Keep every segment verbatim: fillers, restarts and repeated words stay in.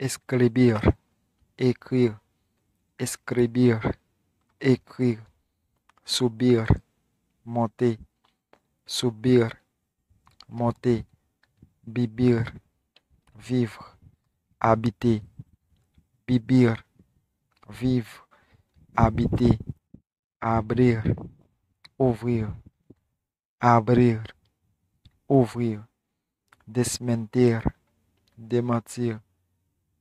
Escribir, écrire. Escribir, écrire. Subir, monter. Subir, monter. Vivir, vivre. Habiter, vivir, vivre. Habiter, abrir, ouvrir. Abrir, ouvrir. Desmentir, démentir.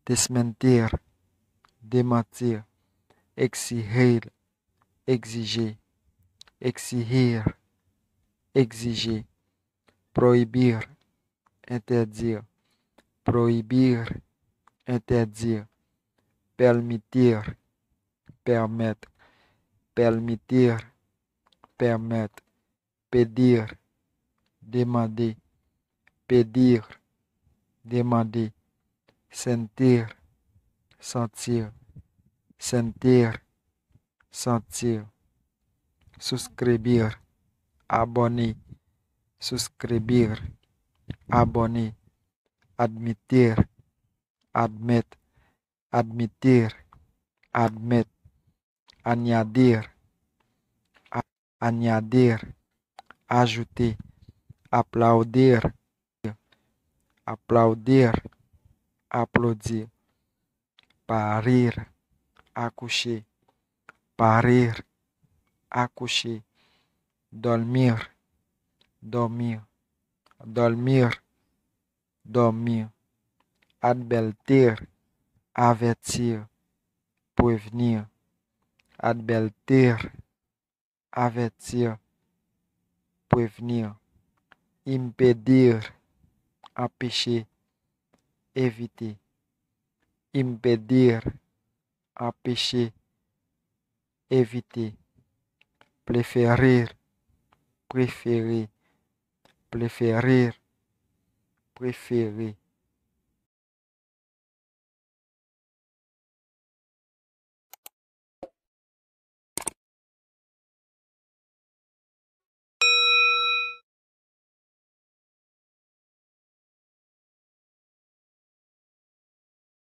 Desmentir, démentir. Exigir, exiger. Exigir, exiger. Prohibir, interdire. Prohibir, interdire. Permitir, permettre. Permitir, permettre. Pedir, demander. Pedir, demander. Sentir, sentir. Sentir, sentir. Suscribir, abonner. Suscribir, abonner. Admitir, admettre. Admitir, admettre. Añadir, a- añadir. Ajouter, aplaudir. Aplaudir, applaudir. Parir, accoucher. Parir, accoucher. Dormir, dormir. Dormir, dormir. Advertir, avertir. Prévenir. Advertir, avertir. Prévenir. Impedir, empêcher, éviter. Impedir, empêcher, éviter. Preferir, préférer. Preferir, préférer.